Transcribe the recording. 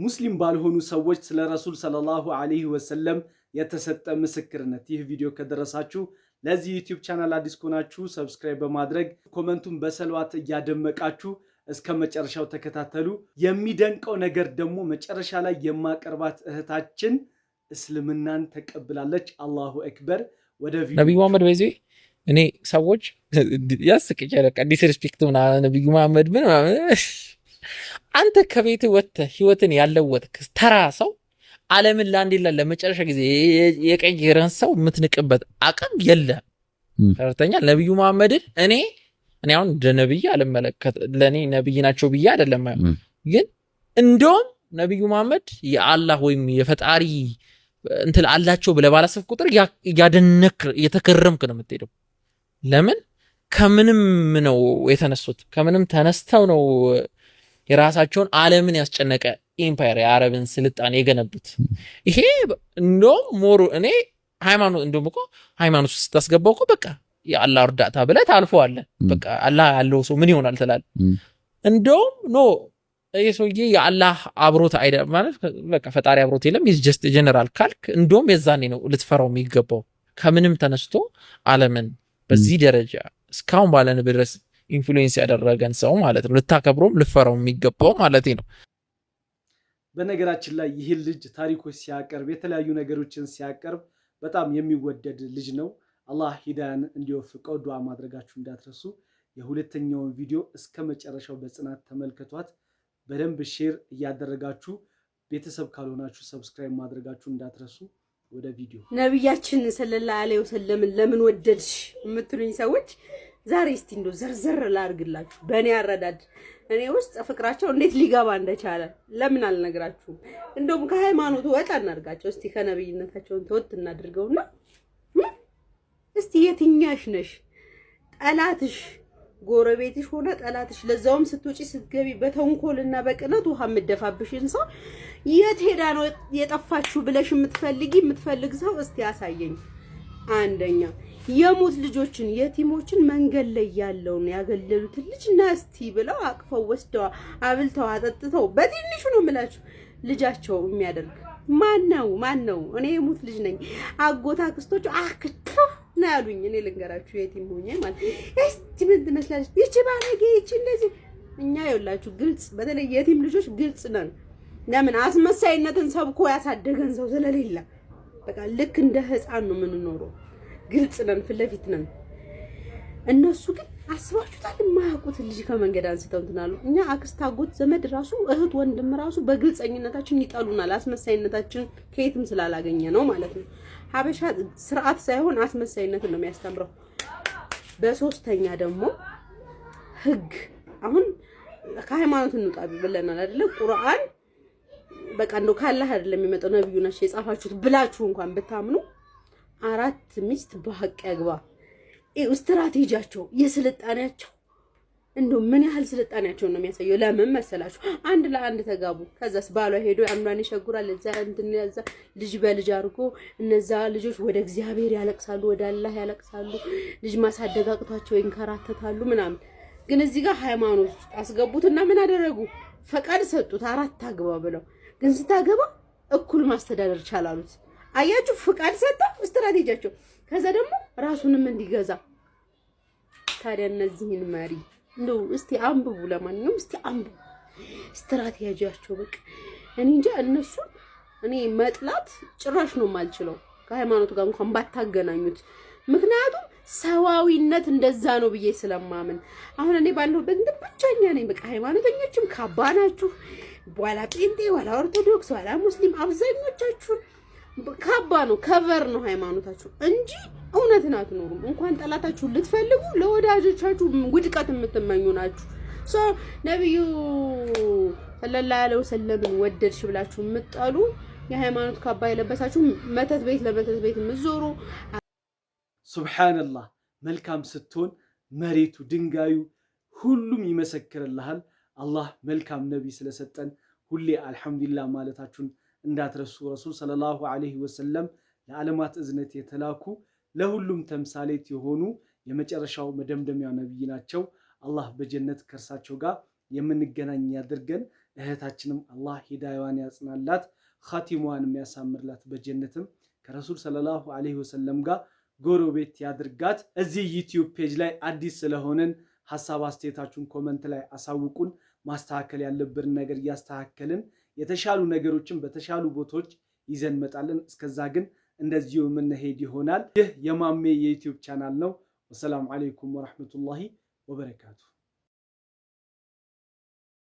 ሙስሊም ባልሆኑ ሰዎች ስለ ረሱል ሰለላሁ ዐለይሂ ወሰለም የተሰጠ ምስክርነት። ይህ ቪዲዮ ከደረሳችሁ፣ ለዚህ YouTube channel አዲስ ከሆናችሁ subscribe በማድረግ፣ comment ኡን በሰልዋት እያደመቃችሁ እስከ መጨረሻው ተከታተሉ። የሚደንቀው ነገር ደግሞ መጨረሻ ላይ የማቀርባት እህታችን እስልምናን ተቀብላለች። አላሁ አክበር። ወደ ነቢዩ መሐመድ በዚህ እኔ ሰዎች ያስቀኛል። በቃ disrespect ምናምን፣ ነቢዩ መሐመድ ምን ምናምን። አንተ ከቤት ወጥተህ ህይወትን ያለወጥክ ተራ ሰው ዓለምን ለአንዴና ለመጨረሻ ጊዜ የቀየረን ሰው የምትንቅበት አቅም የለም። ተረድተኛል። ነቢዩ መሐመድን እኔ አሁን እንደ ነብይ አልመለከት፣ ለእኔ ነብይ ናቸው ብዬ አይደለም፣ ግን እንደውም ነቢዩ መሐመድ የአላህ ወይም የፈጣሪ እንትን አላቸው ብለህ ባላሰብክ ቁጥር እያደነክ እየተገረምክ ነው የምትሄደው። ለምን? ከምንም ነው የተነሱት። ከምንም ተነስተው ነው የራሳቸውን ዓለምን ያስጨነቀ empire፣ የአረብን ስልጣኔ የገነቡት። ይሄ እንደውም more እኔ ሃይማኖት፣ እንደውም እኮ ሃይማኖት ውስጥ ስታስገባው እኮ በቃ የአላህ እርዳታ ብለህ ታልፈዋለህ። በቃ አላህ ያለው ሰው ምን ይሆናል ትላለህ። እንደውም no፣ ይህ ሰውዬ የአላህ አብሮት አይደ ማለት በቃ ፈጣሪ አብሮት የለም፣ he's just general ካልክ እንደውም የዛኔ ነው ልትፈራው የሚገባው። ከምንም ተነስቶ ዓለምን በዚህ ደረጃ እስካሁን ባለንበት ድረስ influence ያደረገን ሰው ማለት ነው። ልታከብሮም ልፈራው የሚገባው ማለት ነው። በነገራችን ላይ ይህን ልጅ ታሪኮች ሲያቀርብ፣ የተለያዩ ነገሮችን ሲያቀርብ በጣም የሚወደድ ልጅ ነው። አላህ ሂዳያን እንዲወፍቀው ዱዓ ማድረጋችሁ እንዳትረሱ። የሁለተኛውን ቪዲዮ እስከ መጨረሻው በጽናት ተመልከቷት። በደንብ share እያደረጋችሁ፣ ቤተሰብ ካልሆናችሁ subscribe ማድረጋችሁ እንዳትረሱ። ወደ ቪዲዮ። ነቢያችን ሰለላሁ ዐለይሂ ወሰለምን ለምን ወደድሽ የምትሉኝ ሰዎች ዛሬ እስቲ እንደው ዘርዘር ላድርግላችሁ። በእኔ አረዳድ እኔ ውስጥ ፍቅራቸው እንዴት ሊገባ እንደቻለ ለምን አልነግራችሁም? እንደውም ከሃይማኖቱ ወጣ እናድርጋቸው እስቲ፣ ከነብይነታቸውን ተወት እናድርገውና እስቲ የትኛሽ ነሽ ጠላትሽ ጎረቤትሽ ሆነ ጠላትሽ፣ ለዛውም ስትወጪ ስትገቢ በተንኮልና በቅናት ውሃ የምደፋብሽን ሰው የት ሄዳ ነው የጠፋችሁ ብለሽ የምትፈልጊ፣ የምትፈልግ ሰው እስቲ ያሳየኝ። አንደኛ የሙት ልጆችን፣ የቲሞችን፣ መንገድ ላይ ያለውን ያገለሉትን ልጅ ና እስቲ ብለው አቅፈው ወስደው አብልተው አጠጥተው፣ በትንሹ ነው የምላችሁ፣ ልጃቸው የሚያደርግ ማን ነው? ማን ነው? እኔ የሙት ልጅ ነኝ። አጎት አክስቶቹ አክቶ ነው ያሉኝ። እኔ ልንገራችሁ፣ የቲም ሆኜ ማለት እስቲ ምን ትመስላለች ይቺ ባለጌ፣ ይቺ እንደዚህ። እኛ ይኸውላችሁ ግልጽ፣ በተለይ የቲም ልጆች ግልጽ ነን። ለምን? አስመሳይነትን ሰብኮ ያሳደገን ሰው ስለሌለ በቃ ልክ እንደ ህፃን ነው የምንኖረው። ግልጽ ነን፣ ፊት ለፊት ነን። እነሱ ግን አስባችሁታል? የማያውቁትን ልጅ ከመንገድ አንስተው እንትን አሉ። እኛ አክስት፣ አጎት፣ ዘመድ ራሱ፣ እህት ወንድም ራሱ በግልጸኝነታችን ይጠሉናል። አስመሳይነታችን ከየትም ስላላገኘ ነው ማለት ነው። ሀበሻ ስርዓት ሳይሆን አስመሳይነትን ነው የሚያስተምረው። በሶስተኛ ደግሞ ህግ፣ አሁን ከሃይማኖት እንውጣ ብለናል አይደለ? ቁርአን በቃ እንደው ካላህ አይደለም የሚመጣው፣ ነብዩ ናቸው የጻፋችሁት ብላችሁ እንኳን ብታምኑ አራት ሚስት በሀቅ ያግባ። ስትራቴጂያቸው፣ የስልጣኔያቸው እንደው ምን ያህል ስልጣኔያቸውን ነው የሚያሳየው። ለምን መሰላችሁ? አንድ ለአንድ ተጋቡ። ከዛስ ባሏ ሄዶ አንዷን ይሸጉራል። እዛ እንትን ያዛ ልጅ በልጅ አድርጎ እነዛ ልጆች ወደ እግዚአብሔር ያለቅሳሉ፣ ወደ አላህ ያለቅሳሉ። ልጅ ማሳደግ አቅቷቸው ይንከራተታሉ ምናምን። ግን እዚህ ጋር ሃይማኖት ውስጥ አስገቡትና ምን አደረጉ? ፈቃድ ሰጡት፣ አራት አግባ ብለው። ግን ስታገባ እኩል ማስተዳደር ቻላሉት። አያችሁ፣ ፍቃድ ሰጠው፣ ስትራቴጂያቸው። ከዛ ደግሞ ራሱንም እንዲገዛ። ታዲያ እነዚህን መሪ እንደው እስቲ አንብቡ፣ ለማንኛውም እስቲ አንብቡ ስትራቴጂያቸው። በቃ እኔ እንጃ፣ እነሱን እኔ መጥላት ጭራሽ ነው የማልችለው፣ ከሃይማኖቱ ጋር እንኳን ባታገናኙት። ምክንያቱም ሰዋዊነት እንደዛ ነው ብዬ ስለማምን፣ አሁን እኔ ባለሁበት እንትን ብቸኛ ነኝ። በቃ ሃይማኖተኞችም ካባ ናችሁ፣ ዋላ ጴንጤ፣ ዋላ ኦርቶዶክስ፣ ዋላ ሙስሊም፣ አብዛኞቻችሁን ካባ ነው፣ cover ነው ሃይማኖታችሁ እንጂ እውነትን አትኖሩም። እንኳን ጠላታችሁ ልትፈልጉ ለወዳጆቻችሁ ውድቀት የምትመኙ ናችሁ። So ነቢዩ ሰለላሁ ዐለይሂ ወሰለምን ወደድሽ ብላችሁ የምትጠሉ፣ የሃይማኖት ካባ የለበሳችሁ፣ መተት ቤት ለመተት ቤት የምትዞሩ ሱብሓነላህ፣ መልካም ስትሆን መሬቱ፣ ድንጋዩ፣ ሁሉም ይመሰክርልሃል። አላህ መልካም ነቢይ ስለሰጠን ሁሌ አልሐምዱሊላህ ማለታችሁን እንዳትረሱ። ረሱል ሰለላሁ ዐለይሂ ወሰለም ለዓለማት እዝነት የተላኩ፣ ለሁሉም ተምሳሌት የሆኑ፣ የመጨረሻው መደምደሚያ ነቢይ ናቸው። አላህ በጀነት ከእርሳቸው ጋር የምንገናኝ ያድርገን። እህታችንም አላህ ሂዳያዋን ያጽናላት፣ ኻቲሟን የሚያሳምርላት፣ በጀነትም ከረሱል ሰለላሁ ዐለይሂ ወሰለም ጋር ጎረቤት ያድርጋት። እዚህ YouTube page ላይ አዲስ ስለሆንን ሀሳብ አስተያየታችሁን comment ላይ አሳውቁን። ማስተካከል ያለብን ነገር እያስተካከልን የተሻሉ ነገሮችን በተሻሉ ቦታዎች ይዘን እንመጣለን። እስከዛ ግን እንደዚሁ የምንሄድ ይሆናል። ይህ የማሜ የ YouTube channel ነው። ወሰላሙ አለይኩም ወረሕመቱላሂ ወበረካቱ።